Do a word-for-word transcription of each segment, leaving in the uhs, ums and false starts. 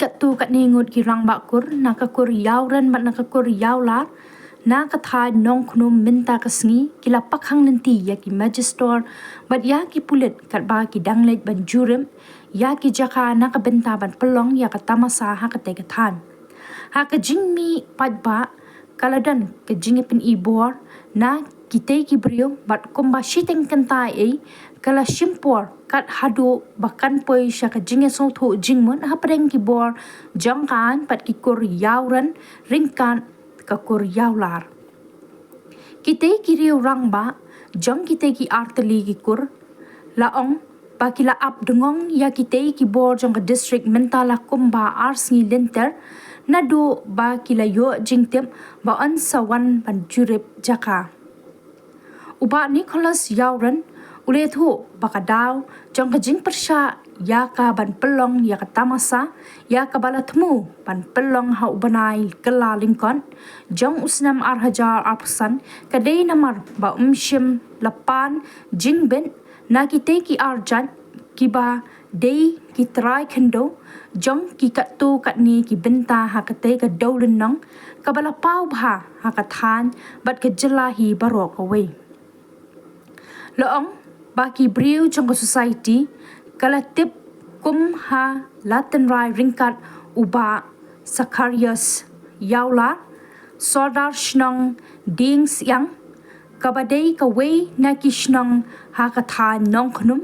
Katto katne ngut ki rangbah kur na ka kur Ïawren bad na ka kur Ïawlar na ka thaiñ Nongkhnum mynta ka sngi ki la pakhang lynti ïa ki magistrate bad ïa ki pulit katba ki dang leit ban jurip ïa ki jaka na ka bynta ban pynlong ïa ka tamasa ha katei ka thaiñ. Ha ka jingmih paidbah ka la don ka jingïapyni bor na kitei ki briew bad kumba shiteng kynta ei ka la shim por kat haduh ba kan poi sha ka jingïasngewthuh jingmut hapdeng ki bor jong ka aiñ bad ki kur Ïawren ryngkat ka kur Ïawlar. Kitei ki riew rangbah jong kitei ki artylli ki kur la ong ba ki la ap dngong ïa kitei ki bor jong ka district mynta la kumba ar sngi lynter naduh ba ki la ïoh jingtip ba yn sa wan ban jurip jaka. U Bah Nicholas Ïawren u la ïathuh ba ka daw jong ka jingpyrshah ïa ka ban pynlong ïa ka tamasa ïa kaba la thmu ban pynlong ha u bnai Kyllalyngkot jong u snem ar hajar arphew san ka dei namar ba um shym la pan jingbit na kitei ki arjait kiba dei ki trai khyndew jong ki katto katne ki bynta ha katei ka dewlynnong kaba la paw bha ha ka thaiñ bad ka jylla hi baroh kawei. La ong ba ki briew jong ka society ka la tip kum ha la tynrai ryngkat u Bah Zacharias Ïawlar, Sordar shnong Diengsiang, kaba dei kawei na ki shnong ha ka thaiñ Nongkhnum,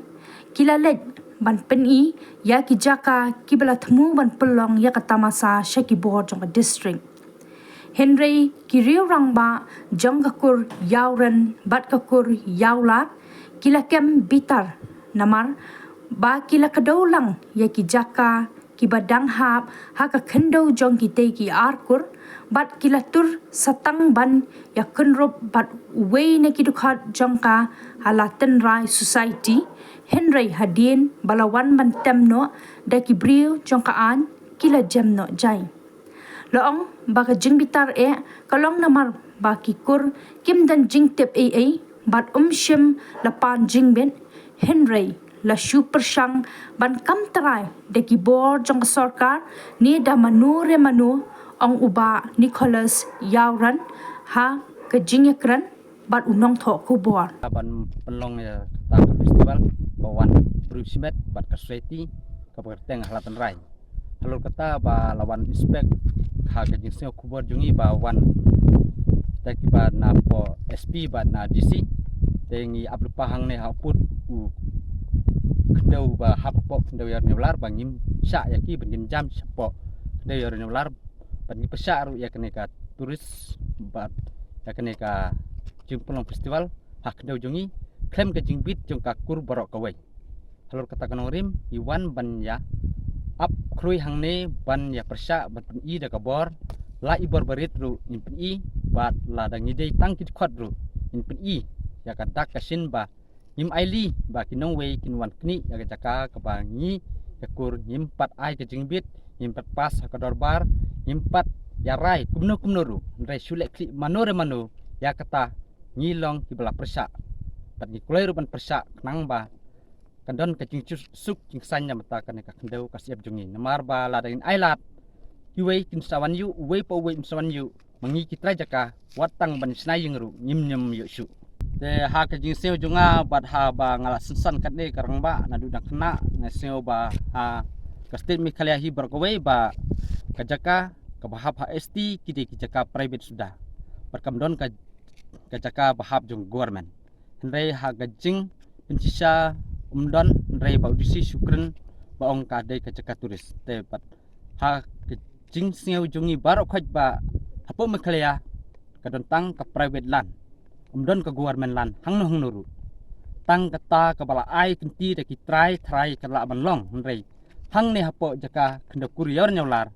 ki la leit ban pyni ïa ki jaka kiba la thmu ban pynlong ïa ka tamasa sha ki bor jong ka district. Hynrei ki riew rangbah jong ka kur Ïawren bad ka kur Ïawlar ki la kem bitar namar ba ki la kdew lang ïa ki jaka kiba dang hap ha ka khyndew jong kitei ki ar kur bad ki la tur satang ban ïakynrup bad uwei na ki dkhot jong ka ha la tynrai society, hynrei hadien ba la wan ban tem noh da ki briew jong ka aiñ ki la jem noh jai. La ong ba ka jingbitar eh ka long namar ba ki kur kim don jingtip ei ei bad um shym la pan jingbit, hynrei la shu pyrshang ban kam trai da ki bor jong ka sorkar ne da mano re mano, ong u Bah Nicholas Ïawren ha ka jingïakren bad u nongthoh khubor. Ban pynlong ïa kata ka festival ba wan briew shimet bad ka society kaba kyrteng ha la tynrai. Halor kata ba la wan inspect ha ka jingsngew khubor jong ngi ba wan kita kiba na poh S P bad na D C. Te ngi ap lypa hangne ha pud u khyndew ba hap poh khyndew Ïawren Ïawlar ba ngim shah ïa ki ba ngin jam shapoh khyndew Ïawren Ïawlar bad ngi pyrshah ruh ïa kane ka tourist bad ïa kane ka jingpynlong festival ha khyndew jong ngi khlem ka jingbit jong ka kur baroh kawei. Halor kata ka nongrim ngi wan ban ïa ap khlui hangne ban ïa pyrshah ban pyni da ka bor, la i bor barit ruh ngin pyni bad lada ngi dei tang ki dkhot ruh ngin pyni ïa ka dak ka shin ba ngim ailad ba ki nongwei kin wan knieh ïa ka jaka kaba ngi ïa kur, ngim pat ai ka jingbit, ngim pat pass ha ka dorbar, ngim pat ïa rai kumno kumno ruh, hynrei shu leh khlieh mano re mano ïa kata ngi long kiba la pyrshah. Bad ngi kloi ruh ban pyrshah khnang ba kan don ka jingsuk jingsaiñ na bynta kane ka khyndew ka shyiap jong ngi. Namar ba lada ngin ailad, kiwei kin sa wan ïuh, uwei pa uwei um sa wan ïuh. Ma ngi ki trai jaka wat tang ban shna ïing ruh ngim nym ïoh shuh. Te ha ka jingsngew jong nga bad haba nga la synsan katne ka rangbah naduh dang khynnah, nga sngew ba ha ka state Meghalaya hi baroh kawei ba ka jaka kaba hap ha S T ki dei ki jaka private suda. Bad kam don ka, ka jaka ba hap jong government. Hynrei ha ka jingpynshisha um don, hynrei ba u D C shu kren ba ong ka dei ka jaka tourist. Te bad ha ka jingsngew jong ngi baroh khoit ba hapoh Meghalaya ka don tang ka private land, um don ka government land hangno hangno ruh. Tang kata kaba la ai kynti da ki trai trai ka lah ban long, hynrei hangne hapoh jaka khyndew kur Ïawren Ïawlar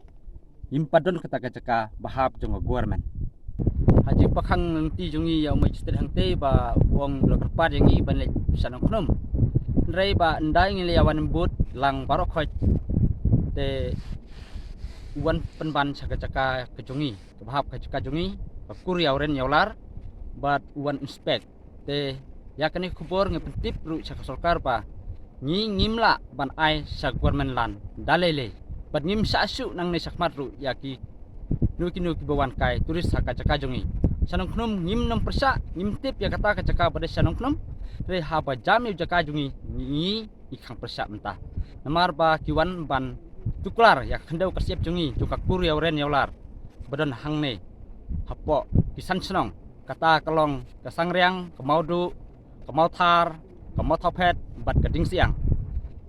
ngim pat don kata ka jaka ba hap jong ka government. Ha jingpakhang lynti jong ngi ïa u magistrate hangtei ba u ong u la kyrpad ïa ngi ban leit sha Nongkhnum, hynrei ba ynda ngi la ïa wan bud lang baroh khoit te u wan pynban sha ka jaka ka jong ngi kaba hap ka jaka jong ngi, ka kur Ïawren Ïawlar, bad u wan inspect. Te ïa kane ka khubor ngi pyntip ruh sha ka sorkar ba ngi ngim lah ban ai sha government land da lei lei. Bad ngim shah shuh nangne shakhmat ruh ïa kino kino kiba wan kai tourist ha ka jaka jong ngi. Sha Nongkhnum ngim nym pyrshah, ngim tip ïa kata ka jaka ba dei sha Nongkhnum. Hynrei haba jam ïa u jaka jong ngi, ngi ngi khang pyrshah mynta. Namar ba ki wan ban tuklar ïa ka khyndew ka shyiap jong ngi, jong ka kur ïa u ren ïa u lar ba don hangne hapoh ki san shnong. Kata ka long ka Sangriang, ka Mawduh, ka Mawthar, ka Mawthawphet bad ka Dingsiang.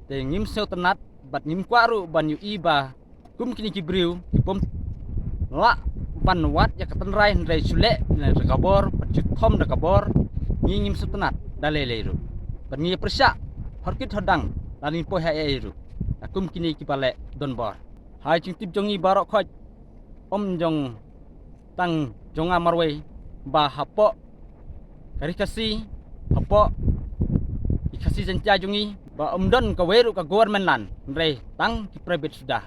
Te ngim sngewtynnat bad ngim kwah ruh ban ïohi ba kum kine ki briew ki bym lah ban wad ïa ka tynrai hynrei shu leh da ka bor bad shu thom da ka bor. Ngi ngim sngewtynnat da lei lei ruh. Bad ngi pyrshah hor kit hor dang lane poi ha ei ei ruh na kum kine kiba leh donbor. Ha i jingtip jong ngi baroh khoit, ym jong tang jong nga marwei, ba hapoh ka Ri Khasi, hapoh ki Khasi Jaiñtia jong ngi, ba ym don kawei ruh ka government land, hynrei tang ki private suda.